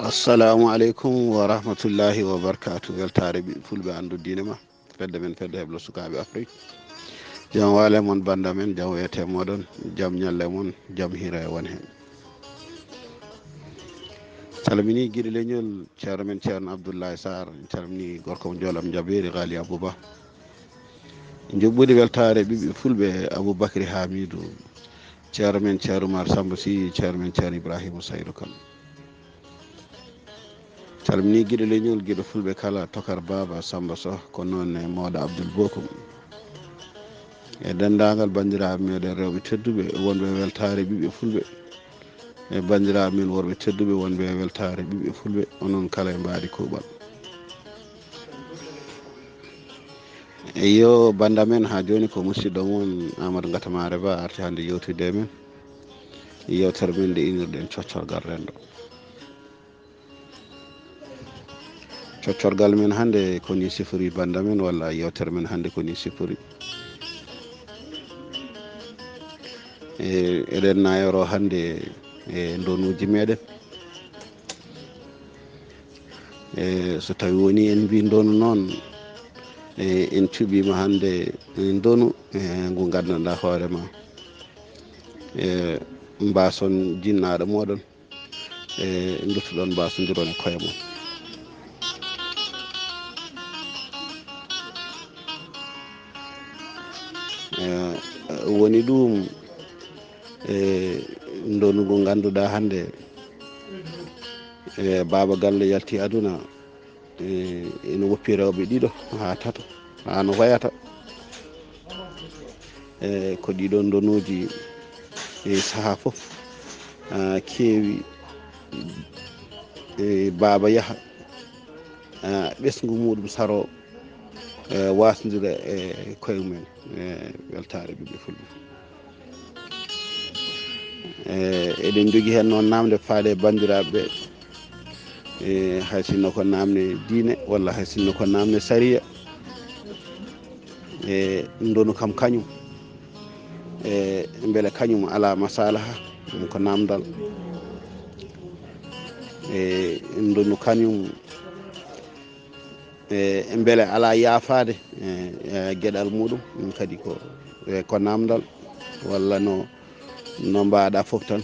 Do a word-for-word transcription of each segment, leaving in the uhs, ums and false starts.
Assalamu aleykum wa rahmatullahi wa barakaatu. Weltaare ɓiɓɓe fulɓe, anndu diine ma. Fedde men, fedde heblo sukaaɓe Afrik. Jam waale mon, bannda men, jam wiyete moɗon, jam ñalle mon, jam hiira e won heen. Calmini giɗo leñol, ceerno men, ceerno Abdoulaye Sarr, calmini gorko mo Joolam Jabeeri, Ghali Abouba. Njuɓɓudi weltaare ɓiɓɓe fulɓe, Aboubacry Hamidou, ceerno men, ceerno Oumar Samba Sy, ceerno men, ceerno Ibrahima Saydou Kane. Calmini giɗo leñol, giɗo fulɓe kala, Tokar Baba, Samba Soh, ko noon e Mawɗo Abdoul Bokum. E denndaangal banndiraaɓe meɗen rewɓe tedduɓe, wonɓe e weltaare ɓiɓɓe fulɓe. E banndiraaɓe men worɓe tedduɓe, wonɓe e weltaare ɓiɓɓe fulɓe, onon kala e mbaadi kuuɓal. Eyyo, bannda men haa jooni ko musidɗo mon Amadou Gatamare Ba arti hannde yewtude e men. Yewtere men nde innirɗen coccorgal renndo. Coccorgal men hannde ko ni sifori, bannda men, walla yewtere men hannde ko ni sifori. E, eɗen nayoro hannde e ndonuuji meɗen. E, so tawi woni en mbi ndonu noon, e, en cuɓiima hannde e ndonu, e, ngu nganndanɗaa hoore ma. E, mbaason jinnaaɗo moɗon, e, nduttuɗon mbaasondiron e koye mon. E, woni ɗum, e, ndonu ngu ngannduɗaa hannde, e, Baaba Galle yalti aduna, e, ene woppi rewɓe ɗiɗo haa tato, haa no wayata. E, ko ɗiɗo ndonuuji, e, sahaa fof, a, keewi, e, Baaba Yaha, a, ɓesngu muɗum saro, e, waasndira e koye mumen, e, weltaare ɓiɓɓe fulɓe. E, eɗen njogii heen noon naamnde faaɗe e banndiraaɓe ɓe. E, hay sinno ko naamne diine, walla hay sinno ko naamne sariya. E, ndonu kam kañum, e, mbele kañum alaa masalaha, ɗum ko naamndal. E, ndonu kañum, e, mbele alaa yaafaade, e, e, geɗal muɗum, ɗum kadi ko, e, ko naamndal, walla no, no mbaɗa fof tan.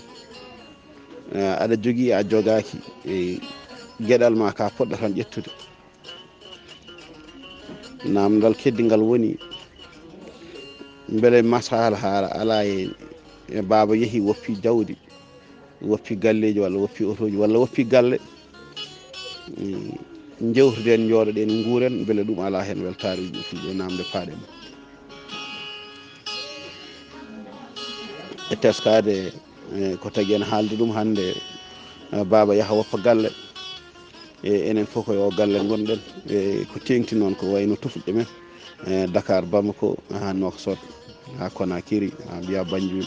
E, aɗa jogii, a jogaaki, e, geɗal ma ka poɗɗa tan ƴettude. Naamndal keddingal woni, mbele masala haala alaa e, e Baaba Yahi woppi jawdi, woppi galleeji, walla woppi otooji, walla woppi galle. Mm, njewtiden, njooɗoɗen, nguuren, mbele ɗum alaa heen weltaare ɓiɓɓe fulɓe, naamnde faaɗe mum. E teskaade, e, ko tagi en haalde ɗum hannde, e, Baaba Yaha woppa galle. E, enen fof ko e o galle ngonɗen. E, ko teeŋti noon ko wayno tufɗe men, e, Dakar, Bamako, haa Nouakchott, haa Conakry, haa mbiya Banjul.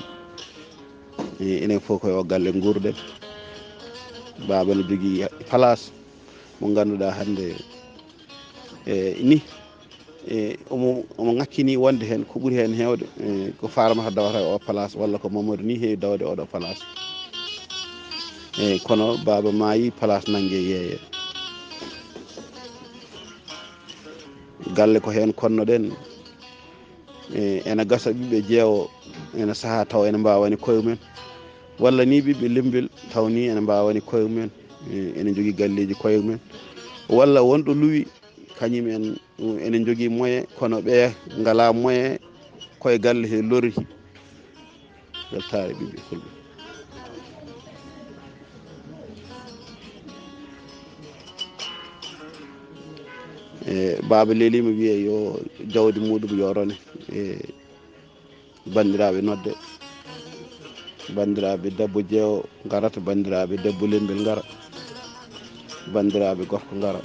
E, enen fof ko e o galle nguurɗen. Baaba no jogii place mo ngannduɗaa hannde, e, ni, e, omo, omo ŋakkini wonde heen ko ɓuri heen heewde, e, ko Faramata dawata e o place, walla ko Mamadou ni heewi dawde oɗo place. E, kono Baaba maayi, place nannge yeeye. Galle ko heen konnoɗen, e, ena gasa ɓiɓɓe jeewo, ena saha taw ena mbaawani koye mumen, walla ni ɓiɓɓe Limbil taw ni ena mbaawani koye mumen, e, ena njogii galleeji koye mumen, walla wonɗo luwi, kañum en, ena njogii moyen, kono ɓe ngalaa moyen, koye galle he lorri. Weltaare ɓiɓɓe fulɓe. E, Baaba leeliima wiye yo jawdi muɗum yo rone. E, banndiraaɓe nodde, banndiraaɓe debbo jeewo ngarata, banndiraaɓe debbo Limbil ngara, banndiraaɓe gorko ngara.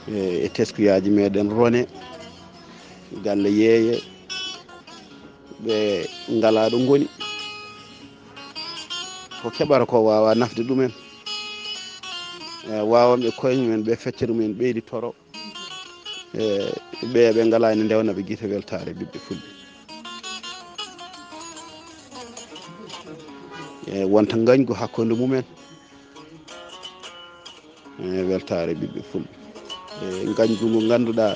E teskuyaaji meɗen rone galle yeeye, ɓe ngalaa ɗo ngoni. Ko keɓara ko waawa nafde ɗumen. E waawamɓe koye mumen ɓe fecca ɗumen ɓeydi toro. E ɓe ɓe ngalaa ene ndewna ɓe gite weltaare ɓiɓɓe fulɓe. E wonta ngañgu hakkunde mumen. E weltaare ɓiɓɓe fulɓe. E ngañgu ngu ngannduɗaa,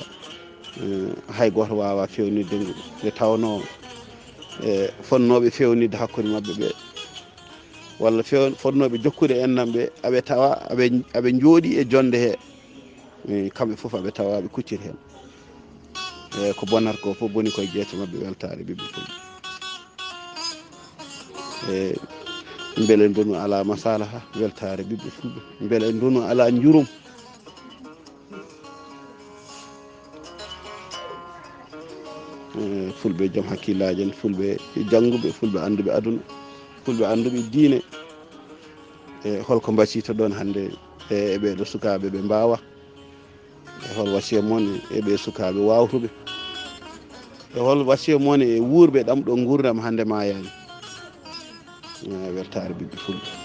e, hay gooto waawaa feewnitde ngu. Nde tawnoo, e, fotnooɓe feewnitde hakkunde maɓɓe ɓe, walla feew-, fotnooɓe jokkude enɗam ɓe, aɓe tawa, aɓe, aɓe njooɗii e jonnde he. E, kamɓe fof aɓe tawa ɓe kucciti heen. E, ko bonata ko fof boni koye jeese maɓɓe weltaare ɓiɓɓe fulɓe. E, mbele ndonu alaa masalaha, weltaare ɓiɓɓe fulɓe. Mbele ndonu alaa njurum. E, fulɓe joom hakkillaaji en, fulɓe jannguɓe, fulɓe annduɓe aduna, fulɓe annduɓe diine. E, holko mbasiytoɗon hannde e, e ɓeeɗo sukaaɓe ɓe mbaawa? E hol wasiya mon e ɓe sukaaɓe waawtuɓe? E hol wasiya mon e wuurɓe ɗamɗo nguurndam hannde maayaani? E, weltaare ɓiɓɓe fulɓe.